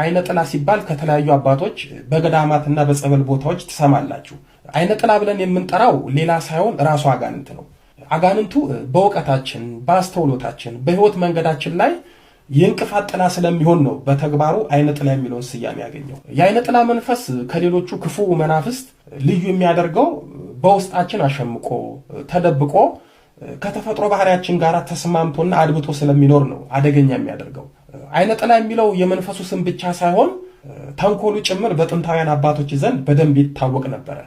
አይነ ጥላ ሲባል ከተለያዩ አባቶች በገዳማትና በጸበል ቦታዎች ትሰማላችሁ። አይነ ጥላ ብለን የምንጠራው ሌላ ሳይሆን ራሱ አጋንንት ነው። አጋንንቱ በእውቀታችን፣ በአስተውሎታችን፣ በሕይወት መንገዳችን ላይ የእንቅፋት ጥላ ስለሚሆን ነው በተግባሩ አይነ ጥላ የሚለውን ስያሜ ያገኘው። የአይነ ጥላ መንፈስ ከሌሎቹ ክፉ መናፍስት ልዩ የሚያደርገው በውስጣችን አሸምቆ ተደብቆ ከተፈጥሮ ባህሪያችን ጋር ተስማምቶና አድብቶ ስለሚኖር ነው አደገኛ የሚያደርገው። አይነ ጥላ የሚለው የመንፈሱ ስም ብቻ ሳይሆን ተንኮሉ ጭምር በጥንታውያን አባቶች ዘንድ በደንብ ይታወቅ ነበረ።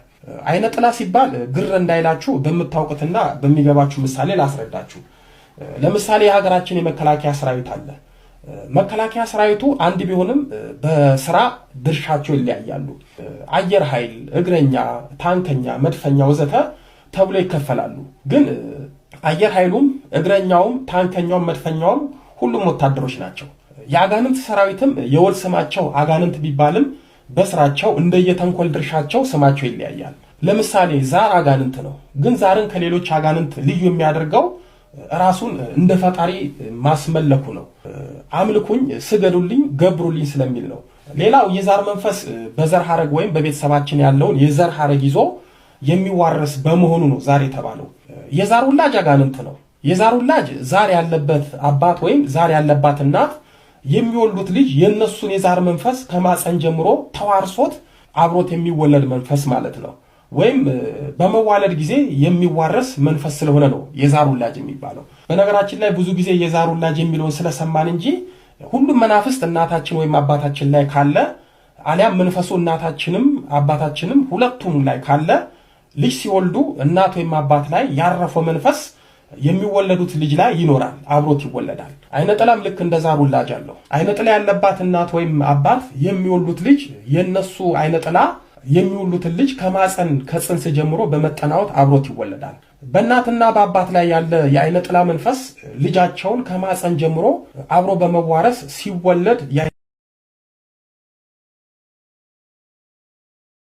አይነ ጥላ ሲባል ግር እንዳይላችሁ በምታውቁትና በሚገባችሁ ምሳሌ ላስረዳችሁ። ለምሳሌ የሀገራችን የመከላከያ ሰራዊት አለ። መከላከያ ሰራዊቱ አንድ ቢሆንም በስራ ድርሻቸው ይለያያሉ። አየር ኃይል፣ እግረኛ፣ ታንከኛ፣ መድፈኛ ወዘተ ተብሎ ይከፈላሉ። ግን አየር ኃይሉም እግረኛውም ታንከኛውም መድፈኛውም ሁሉም ወታደሮች ናቸው። የአጋንንት ሰራዊትም የወል ስማቸው አጋንንት ቢባልም በስራቸው እንደየተንኮል ድርሻቸው ስማቸው ይለያያል። ለምሳሌ ዛር አጋንንት ነው። ግን ዛርን ከሌሎች አጋንንት ልዩ የሚያደርገው ራሱን እንደ ፈጣሪ ማስመለኩ ነው። አምልኩኝ፣ ስገዱልኝ፣ ገብሩልኝ ስለሚል ነው። ሌላው የዛር መንፈስ በዘር ሐረግ ወይም በቤተሰባችን ያለውን የዘር ሐረግ ይዞ የሚዋረስ በመሆኑ ነው ዛር የተባለው። የዛር ውላጅ አጋንንት ነው። የዛር ውላጅ ዛር ያለበት አባት ወይም ዛር ያለባት እናት የሚወልዱት ልጅ የእነሱን የዛር መንፈስ ከማፀን ጀምሮ ተዋርሶት አብሮት የሚወለድ መንፈስ ማለት ነው። ወይም በመዋለድ ጊዜ የሚዋረስ መንፈስ ስለሆነ ነው የዛር ውላጅ የሚባለው። በነገራችን ላይ ብዙ ጊዜ የዛር ውላጅ የሚለውን ስለሰማን እንጂ ሁሉም መናፍስት እናታችን ወይም አባታችን ላይ ካለ አሊያም መንፈሱ እናታችንም አባታችንም ሁለቱም ላይ ካለ ልጅ ሲወልዱ እናት ወይም አባት ላይ ያረፈው መንፈስ የሚወለዱት ልጅ ላይ ይኖራል፣ አብሮት ይወለዳል። አይነ ጥላም ልክ እንደ ዛር ውላጅ አለው። አይነ ጥላ ያለባት እናት ወይም አባት የሚወልዱት ልጅ የነሱ አይነ ጥላ የሚወልዱትን ልጅ ከማፀን ከጽንስ ጀምሮ በመጠናወት አብሮት ይወለዳል። በእናትና በአባት ላይ ያለ የአይነ ጥላ መንፈስ ልጃቸውን ከማፀን ጀምሮ አብሮ በመዋረስ ሲወለድ የአይነ